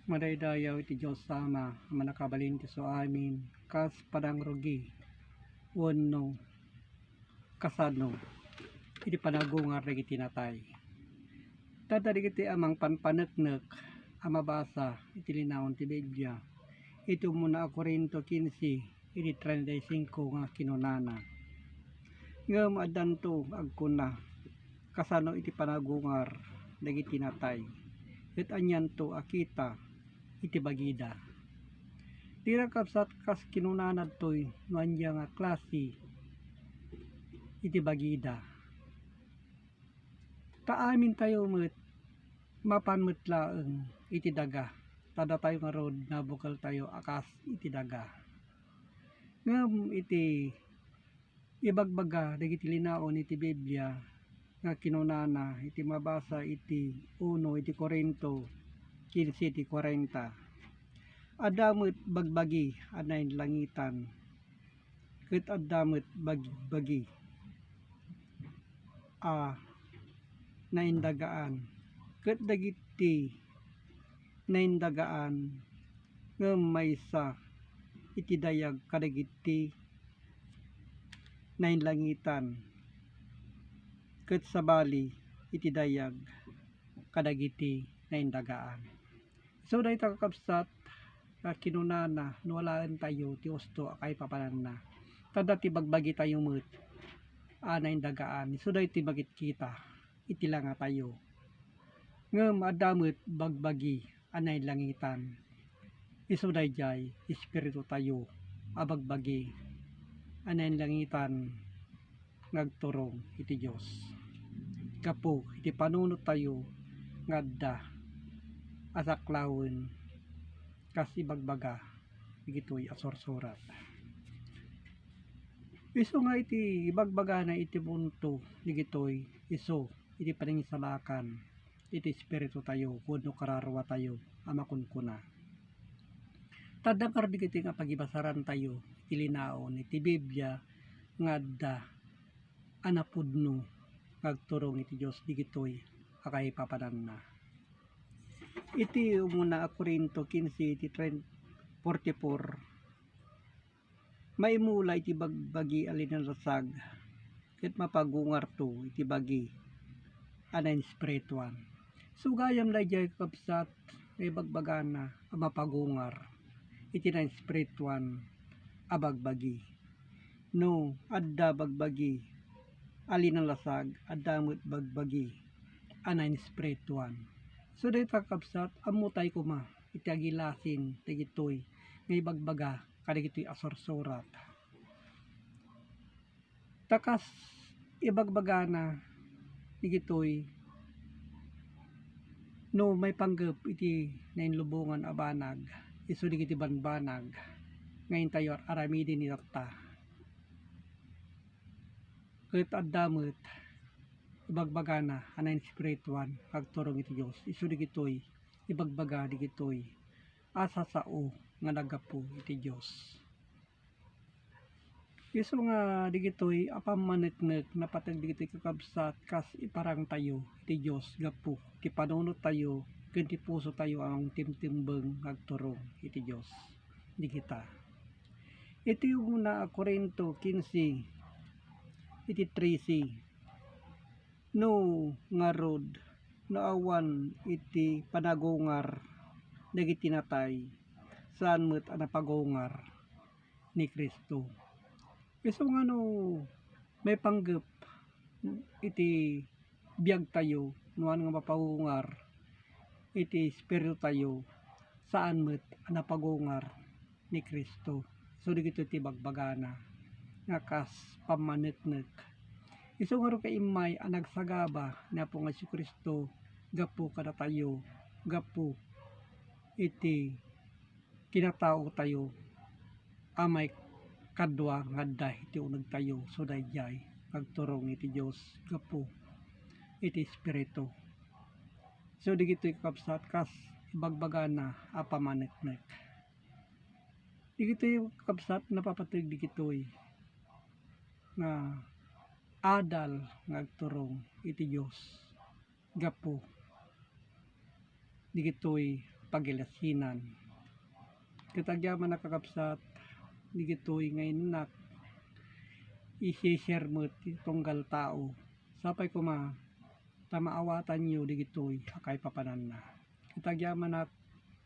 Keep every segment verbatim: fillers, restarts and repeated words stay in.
Madaydayaw iti Dios Ama a mannakabalin ti isuamin kas panangrugi wenno kasano iti panagungar dagiti natay. Tadda dagiti a mangpanpaneknek a mabasa iti linaon ti Biblia iti umuna a Corinto kinse iti treinta y cinco nga kinunana. Ngem addanto agkuna, kasano iti panagungar dagiti natay, ket anianto a kita iti bagida. Dira, kabsat, kas kinunana ditoy no ania nga klase iti bagida. Ta amintayo met, mapan met laeng iti daga, ta datayo ngarud nabukeltayo a kas iti daga. Ngem iti ibagbaga dagiti linaon iti Biblia nga kinunana iti mabasa iti uno iti Corinto kinse ti kuarenta, adda met bagbagi a nainlangitan, ket adda met bagbagi a naindagaan, ket dagiti naindagaan ngem maysa iti dayag kadagiti nainlangitan, ket sabali iti dayag kadagiti naindagaan. Isu dayta, kakabsat, a kinunana no alaentayo ti usto a kaipapananna. Tadda ti bagbagitayo met a naindagaan. Isu daytoy makitkita iti langatayo. Ngem adda met bagbagi a nainlangitan. Isu daydiay espiritutayo a bagbagi a nainlangitan nga agturong iti Dios gapu iti panunottayo nga adda a saklawen kas ibagbaga dagitoy a sursurat. Isu nga iti ibagbagana iti punto dagitoy, isu iti panangisalakan iti espiritutayo wenno kararuatayo a makunkuna. Tadda ngarud dagiti nga pagibasarantayo iti linaon iti Biblia nga adda a napudno nga agturong iti Dios dagitoy a kaipapananna. Iti umuna a Corinto kinse iti tren-, forty-four, maimula iti bagbagi a linalasag, ket mapagungarto iti bagi a nainspirituan. Sugayam daydiay, kakabsat, nga ibagbagana a mapagungar iti nainspirituan a bagbagi. No adda bagbagi a linalasag, adda met bagbagi a nainspirituan. So, dayta, kakabsat, ammotay koma iti agilasin dagitoy nga ibagbaga kadagitoy a sursurat. Ta kas ibagbagana dagitoy, no maipanggep iti nainlubongan a banag, isu dagiti banbanag nga intayo ar-aramiden iti tatta. Ket adda met ibagbagana a nainspirituan nga agturong iti Dios. Isu dagitoy ibagbaga dagitoy a sasao nga naggapu iti Dios. Isu nga dagitoy a pammaneknek napateg dagitoy, kakabsat, kas iparangtayo iti Dios gapu ti panunottayo ken ti pusotayo a mangtimtimbeng nga agturong iti Dios. Dagita. Iti umuna a Corinto kinse, iti trese, no ngarud, no awan iti panagungar dagiti natay, saan met a napagungar ni Cristo. Isu nga no maipanggep iti biagtayo, no awan nga mapagungar iti espiritutayo, saan met a napagungar ni Cristo. So, dagitoy ti bagbagana nga kas pammaneknek. Isu ngarud nga immay a nagsagaba ni Apo nga Jesu-Cristo gapu kadatayo, gapu iti kinataotayo a maikadua nga adda iti unegtayo, so daydiay nga agturong iti Dios gapu iti Espiritu. So, dagitoy, kakabsat, kas ibagbagana a pammaneknek. Dagitoy, kakabsat, napapateg dagitoy nga adal nga agturong iti Dios gapu dagitoy pagilasinan. Ket agyamanak, kakabsat, digitoy nga innak, isi-share met ti tunggal tao. Sapay koma ta maawatanyo digitoy a kaipapananna. Ket agyamanak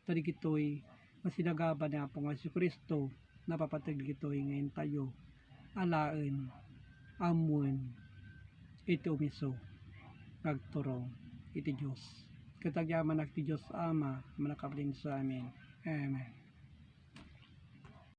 ta digitoy nga sinagaba ni Apo nga Jesu-Cristo, napapateg digitoy nga intayo alaen ammoen iti umiso nga agturong iti Dios. Ket agyamanak ti Dios Ama a mannakabalin sa amin. Amen.